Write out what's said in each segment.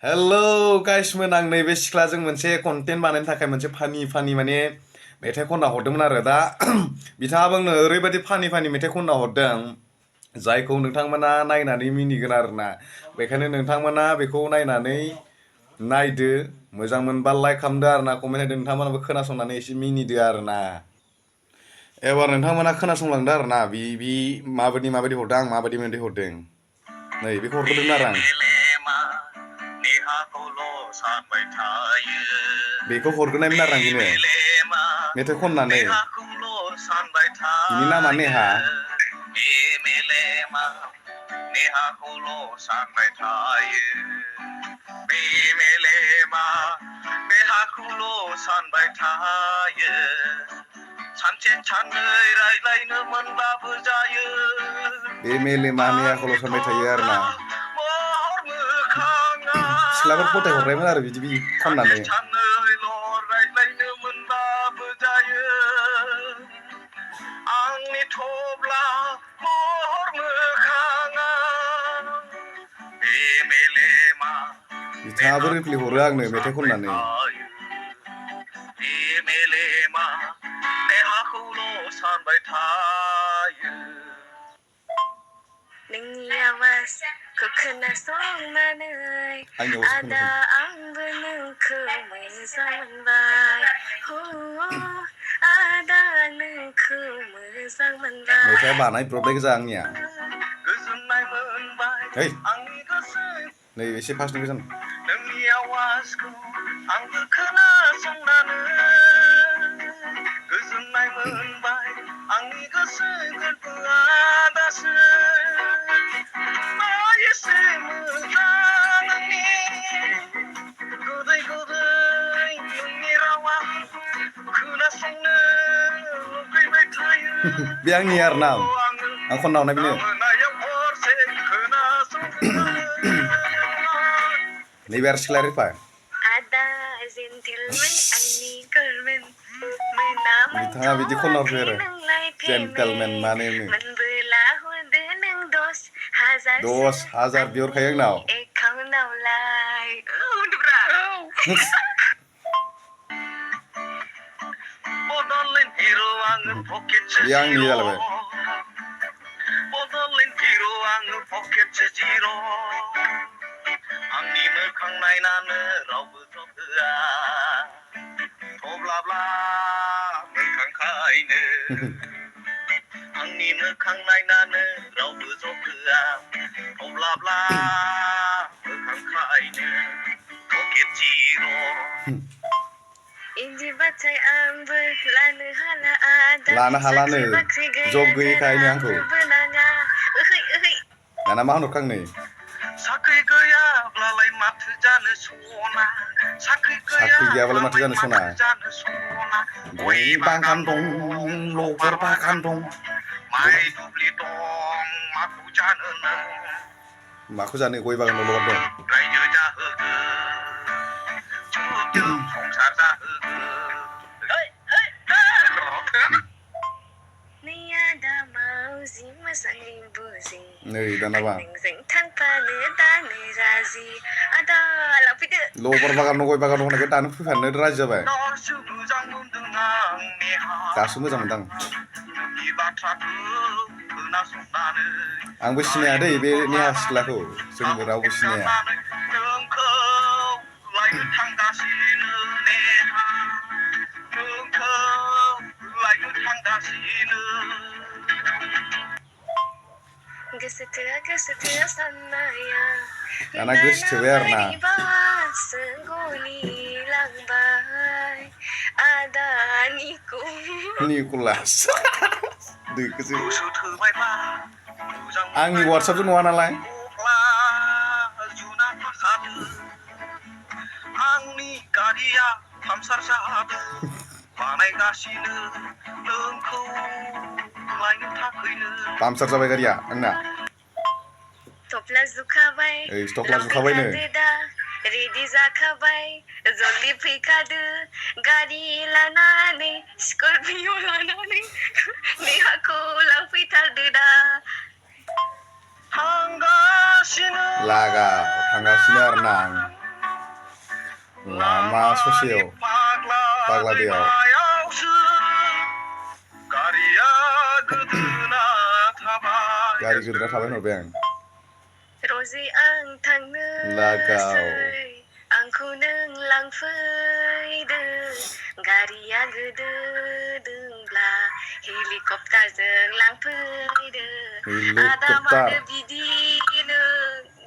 hello गाइसमोन आं नैबे सिख्लाजों मोनसे कन्टेन्ट बानायनो थाखाय मोनसे फानि माने मेथाइ खनना हरदोंमोन आरो दा बिथाङाबो आंनो ओरैबायदि फानि मेथाइ खनना हरदों जायखौ नोंथांमोना नायनानै मिनिगोन आरोना बेखायनो नोंथांमोना बेखौ नायनानै नायदो मोजां मोनबा लाइक खालामदो आरोना कमेन्ट होदो नोंथांमोनाबो खोनासंनानै एसे मिनिदो आरोना एबार नोंथांमोना खोनासंलांदो आरोना बि माबायदि हरदों आं माबायदि मेथाइ हरदों नै बेखौ हरग्रोदों आरो आं बेखौ हरग्रोनायमोन आरो आं बेनो मेथाइ खननानै बिनि नामा नेहा नेहाखौल' सानबाय थायो बे मेलेमा नेहाखौल' सानबाय थायो सानसे साननै रायज्लायनो मोनबाबो जायो बे मेलेमा नेहाखौल' सानबाय थायो आरोना सिख्लाफोर फथाय हरनायमोन आरो बिदि खननानै रायज्लायनो मोनबाबो जायो आंनि थब्ला महर मोखाङा बे मेलेमा बिथाङाबो रिप्लाय हरो आंनो मेथाइ खननानै बे मेलेमा नेहाखौल' सानबाय थायो नोंनि आवाजखौ खोनासंनानै आदा आंबो नोंखौ मोजां मोनबाय आदा नोंखौ मोजां मोनबाय मेथाइया बानायब्रबनाय गोजा आंनिया गोजोननाय मोनबाय आंनि गोसो नै एसे फार्स्टनि गोजान नोंनि आवाजखौ आंबो खोनासंनानै गोजोननाय मोनबाय आंनि गोसो गोरबोआ दासो एसे मोजां नोंनि गोदै नोंनि रावा खोनासंनो लुबैबाय थायो बे आंनि आरोना आं खनना हरनाय बेनो नैबे आरो सिख्ला रिफा बिथाङा बिदि खनना हरबाय आरो जेन्टेलमेन माने 10,000 बिहरखायो आंनाव बे आंनि जालायबाय आंनि मोखां नायनानो रावबो जहोआ थब्लाब्ला मोखांखायनो आंनि मोखां नायनानो रावबो जहोआ थब्लाब्ला मोखांखायनो पकेट जिर' इदिबाथाय आंबो लानो हालानो जब गैयैखायनो आंखौ दाना मा होनहरखांनै साख्रि गैयाब्लालाय माथो जानो सना साख्रि गैयाब्लालाय माथो जानो सना गय बागान दं लबर बागान दं माइ दुब्लि दं माखौ जानो गय बागान दं लबर दं रायजो जाहोगोन संसार जाहोगोन नै दानाबा लबर बागान दं गय बागान दं होननायखाय दानो फैफानो राजि जाबाय दासो मोजां मोनदां आंबो सिनाया दै बे नेहा सिख्लाखौ जोंबो रावबो सिनाया दाना गोसोथोबाय आरोना निकलास आंनि वाट्सएपजों नङा नालाय आंनि गारिया पामसार जादों बानायगासिनो नोंखौ लायनो थाखैनो पामसार जाबाय गारिया आंना थफ्ला जुखाबायनो रेडि जाखाबाय जल्दि फैखादो गारि लानानै स्करपिय' लानानै नेहाखौ लांफैथारदो दा थांगासिनो आरोना आं मा ससेयाव फाग्ला दैयाव गारि गोदोना थाबाय हरबाय आं रजे आं थांनोसै आंखौ नों लांफैदो गारिया गोदोदोंब्ला हेलिकप्टारजों लांफैदो आदा मानो बिदिनो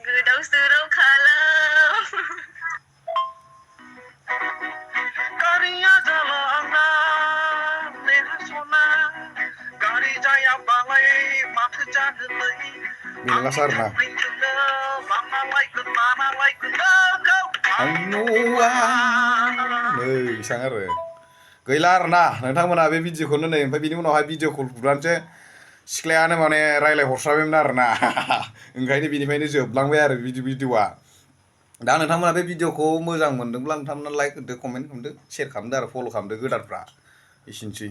गोदाव सोराव खालाम गारिया जालांना नेहा सना गारि जायाबालाय माथो जानोलै बिनोलास आरोना नै बेसां आरो गैला आरोना नोंथांमोना बे भिडिअखौनो नै ओमफ्राय बिनि उनावहाय भिडिअ कल बुनानैसो सिख्लायानो माने रायलायहरस्राबायमोन आरोना ओंखायनो बिनिफ्रायनो जोबलांबाय आरो भिडिअआ दा नोंथांमोना बे भिडिअखौ मोजां मोनदोंब्ला नोंथांमोना लाइक होदो कमेन्ट खालामदो शेयार खालामदो आरो फल' खालामदो गोदानफ्रा एसेनोसै